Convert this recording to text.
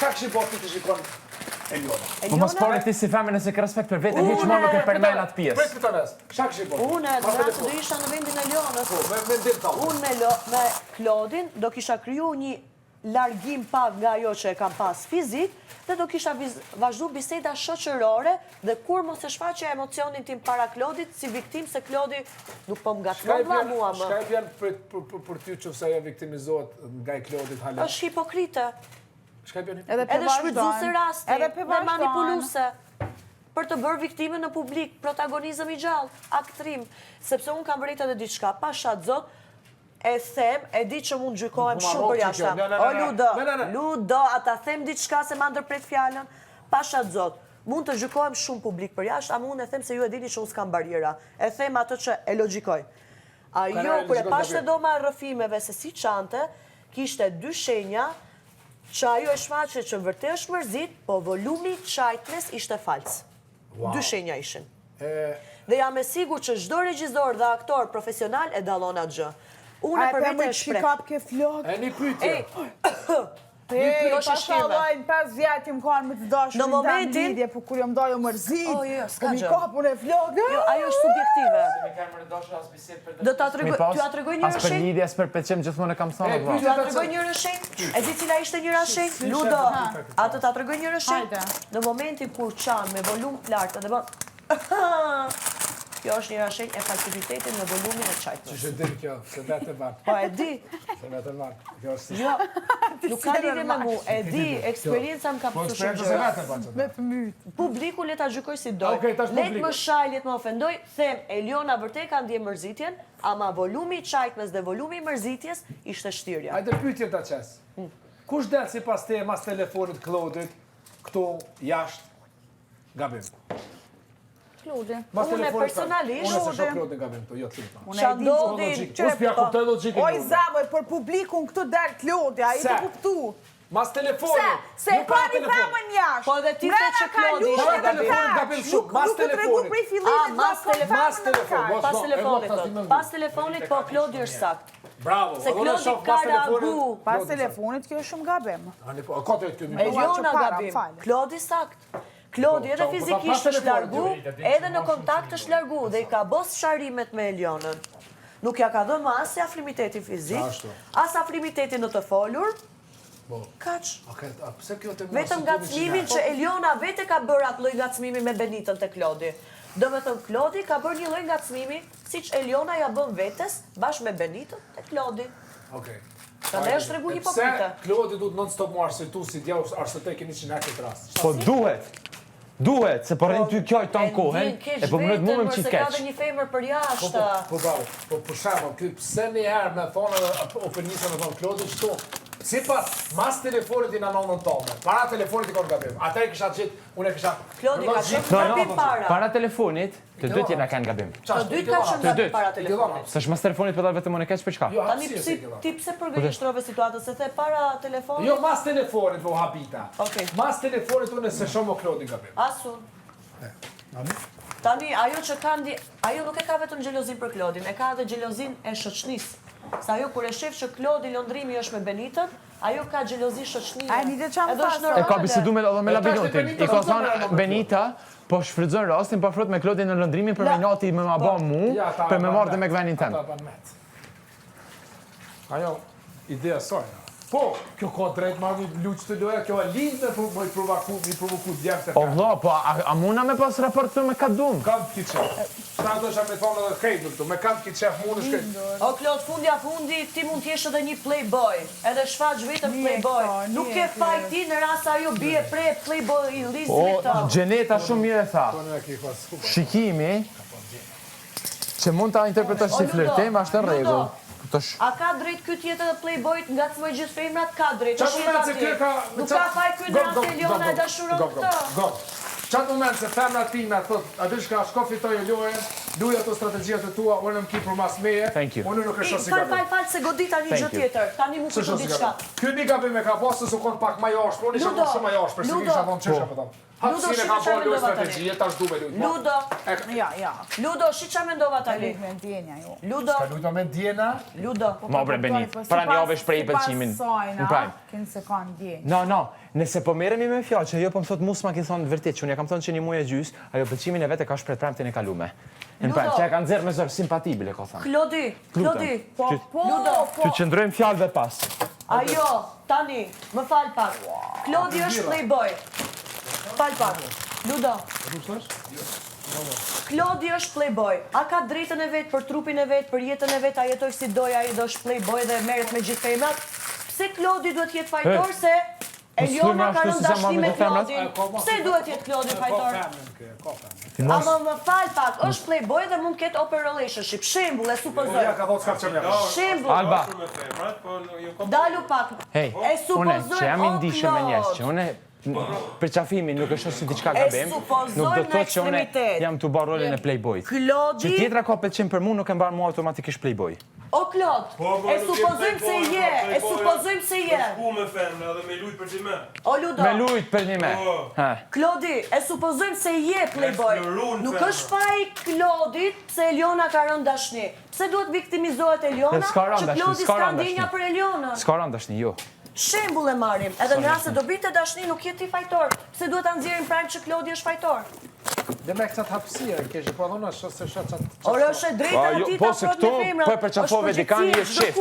Çka kish bo ti të shikon Eliona? Po mos pari ti si femër nëse ke respekt për veten, hiç më nuk e përmend atë pjesë. Prit prit Çka kish bo? Unë në rast do isha në vendin e Elionës. Po, me mendim tënd. Unë me Lo, me Klodin do kisha kriju një largim pak nga ajo që e kam pas fizik dhe do kisha vazhdu biseda shoqërore dhe kur mos e shfaqja emocionin tim para Klodit si viktimë se Klodi nuk po më ngacmon vlla mua më. Çka i bjen për për për ty që ajo viktimizohet nga i Klodit hala? Është hipokrite. Çka i bjen? Edhe Edhe shfrytëzuese rasti dhe manipuluese për të bërë viktimën në publik, protagonizëm i gjallë, aktrim, sepse unë kam vërejt edhe diçka, pasha Zot, E them, e di që mund gjykohem shumë përjashta. O Ludo, Ludo, a ta them diçka se ma ndërpret fjalën? Pasha Zot, mund të gjykohem shumë publik përjashta, ama unë e them se ju e dini që unë s'kam barriera. E them atë që e logjikoj. Ajo, kur e pashë te dhoma e rrëfimeve se si qante, kishte dy shenja që ajo e shfaqe që vërtet është mërzit, po volumi i qajtmes ishte fals. Dy shenja ishin. Dhe jam e sigurt që çdo regjizor dhe aktor profesional e dallon atë gjë. Unë për vete e shpreh. A e kap flok? E një pyetje. Ej, pasha Allahun, 5 vjet jam kanë me të dashur në momentin lidhje, po kur jam dajë mërzit. Oh, jo, s'ka po gjë. Mi kapun e flok. Jo, ajo është subjektive. Do ta tregoj, t'jua tregoj një As për shenjë. lidhje, as për pëlqim gjithmonë e kam thënë valla. T'jua tregoj një shenjë. E di cila ishte njëra shenjë? Ludo, a të ta tregoj njëra shenjë? Në momentin kur qan me volum të lartë dhe bën Kjo është njëra shenjë e falsifitetit në volumin e qajtmes. Qysh e din kjo, se vetë e ban. Po e di. Se vetë e ban. Kjo është Jo, nuk ka lidhje me mu, e di, eksperienca më ka Po pësu shumë eksperienca se gjëra. vetë e ban. Me të myt. Publiku le ta gjykoj si doj. Okej, tash Le të publiku. më shaj, le të më ofendoj, them Eliona vërtet ka ndje mërzitjen, ama volumi i qajtmes dhe volumi i mërzitjes ishte shtirja. Hajde pyetje ta qes. Kush del sipas teje mas telefonit Klodit këtu jashtë gabim? Klodi. Mas Unë telefonit personalisht- Unë se shoh Klodin gabim këtu, jo të lutem. Unë Qa e di. ndodhi? Logjik. Unë s'pja kuptoj logjikën. Oj Klodit. zemër, për publikun këtu del Klodi, ai Se? të kuptu. Mas telefonit. Se, se Nuk e ka para një telefonit. femën jashtë. Po edhe ti the që Klodi ishte Para gabim. telefonit gabim shumë, Nuk mas nuk u tregu telefonit. prej fillimit, Ah, mas vlla, ka telefonit. Mas femën në telefonit, kart. mos- Pas No, e telefonit, vlla, thot. ta Pas telefonit, po Klodi është sakt. Bravo. Se edhe unë Klodi shoh ka mas telefonit, reagu. Pas Klodi sakt. telefonit, kjo është shumë gabim. Ani po, ka të kjo një. Eliona që para, gabim, më fal. Klodi sakt. Klodi Po, edhe po, fizikisht pas është telefonit, largu, edhe në kontakt është largu dhe i ka bo sqarimet me Elionën. Nuk ja ka dhënë më as afrimitetin fizik, Ashtu. as afrimitetin në të folur, Po. kaq. Okej, a pse kjo te mua? Vetëm si ngacmimin që Eliona vete ka bërë atë lloj ngacmimi me Benitën te Klodi. Do me thënë, Klodi ka bërë një lloj ngacmimi, siç Eliona ja bën vetes bashkë me Benitën te Klodi. Okej. Prandaj është tregu E hipokrite. Pse Klodi duhet non stop mu arsyetu si djau arsyetë keni që në këtë rast. Po duhet. Duhet, se po rrin ty kjo i tan kohën, ndjen keq e po më mua më veten, qit Se ka keq. dhe një femër për Po, jashtë. po, po, bravo. Po, për shembull, ky pse një herë me thonë edhe o përnisa me thonë Klodi qëtu, sipas mas telefonit i në nonën tonë, para telefonit i konë gabim. Atëherë kisha gjetë, unë e kisha Klodi ka logjik- qenë No, no, gabim para. para telefonit, të dytë jena kanë gabim. Të dytë ka qenë Të gabim dytë. para telefonit. Se është mas telefonit po dal vetëm unë keq për çka? Jo, Tani hapësirë pse se i ke dhënë. ti pse përgënjeshtrove situatën se the para telefonit? Jo, mas telefonit, po habita. Okej. Mas telefonit unë se shoh mo Klodin gabim. As unë. Tani ajo që ka ndi, ajo nuk e ka vetëm xhelozin për Klodin, e ka edhe xhelozin e shoqënisë. Se ajo kur e shef që Klodi Londrimi është me Benitën, ajo ka xhelozi shoqënie. A e di çfarë më Edhe është tha E ka normale. bisedu me edhe me E tash Labinotin. Benita I ka s'do thonë me me Benita, po shfrytëzon rastin, po afrohet me Klodin në Londrimin për me nati me ma ba mu, Ja, ata për me ban marrë dhe met. me kvenin tem. Ata ban met. Ajo, ideja saj. Po, kjo ka drejt marrë një luq të loja, kjo e lind me pro- me i provoku, me i provoku djemt e O vlla, po a, a muna me pas raport këtu me ka dum? Kam ki qef. Sa do isha me thonë edhe krejt në këtu, me kam ki qef mund është krejt. O Klod, fundja fundi, ti mund t'jesh edhe një playboy, edhe shfaq vetëm Një playboy. këto, Nuk një ke faj këto. ti në rast ajo bie pre playboy O, të. Gjeneta shumë mirë e tha. Po në e ki pas. Shikimi, që mund ta interpretosh si O, Ludo, flirtim, është në Ludo, rregull. Tash A ka drejt ky tjetër edhe playboy të ngacmoj gjithë femrat? Ka drejt, Qatë është moment jeta se ti. kjo ka... Nuk ka faj ky në rast Eliona e dashuron këtë. Go, Qatë moment se femra time thot, a di shka, shko fitoj e lojën, luj ato strategjiat e tua, unë më ki për mas meje, Thank you. unë nuk e I, shoh si Fal, gabim. fal, fal, se godita një Thank gjë you. tjetër. Tani mu Se kujtu shoh si diçka. gabim. Ky një gabim e ka pasë, se su kon pak më jashtë, unë isha Ludo, kon shumë më jashtë, për si Ludo. isha thonë çësha po them. Hapësirë ka bo lojë strategjie, tash du me lujtë. Po. Ludo. Ja, ja. Ludo, shi ça mendova tani. Me ndjenja, jo. Ludo. Ka lujtë me ndjenja? Ludo. Po, Ma bre Benit, po, para një jave shprehi pëlqimin. Në prime. Kënë se ka ndjenja. No, no, nëse po merremi me fjalë që ajo po më thot mu s'ma ke thonë vërtet, që unë ja kam thonë që një muaj e gjys, ajo pëlqimin e vet e ka shpreh premten e kalume. Në prime, që e ka nxjerr me zor simpati bile ka thënë. Klodi, Klodi. Po, po, po. Të qëndrojmë fjalëve pas. Ajo, tani, më fal pak. Klodi është playboy. Fal pak. Ludo. Klodi është playboy. A ka drejtën e vet për trupin e vet, për jetën e vet, a jetoj si doj ai dhe është playboy dhe merret me gjithë femrat? Pse Klodi duhet jetë fajtor se Eliona ka rënë dashni me Klodin? Pse duhet jetë Klodi fajtor? Ama më fal pak, është playboy dhe mund ketë open relationship. Shembull, e supozoj. Shembull. Alba. Dalu pak. Hej, E une, supozoj, që jam i o ndishëm me njerëz, Klod. që une përqafimi nuk është si diçka E gabim, supozoj nuk do në të thotë që une ekstremitet. jam të bërë rolin e playboyt. Klodi- Që tjetra ka pëlqim për mu nuk e mban mua automatikisht playboy. O Klod, Po, e supozojmë se je, e supozojmë se je. Ku me femra dhe me lujt për ti me. O Ludo, Me lujt për një me. Po. Ha. Klodi, e supozojmë se je playboy. Eksplorun Nuk femra. është faj Klodit pse Eliona ka rënë dashni. Pse duhet viktimizohet Eliona Dhe s'ka rënë që dashni, Klodi s'ka s'ka rënë ndjenja dashni. për Elionën? S'ka rënë dashni, jo. Shembull e marrim, edhe në rast se do binte dashni nuk je ti fajtor. Pse duhet ta nxjerrim prime që Klodi është fajtor? Dhe me këta hapësirë, kesh, po dhona, se shë që... Ore është e drejta Pa, jo, e tij po, ta se afrohet me këtu, femrat. po e përqafove Është dikan, je përgjegjësi e shift.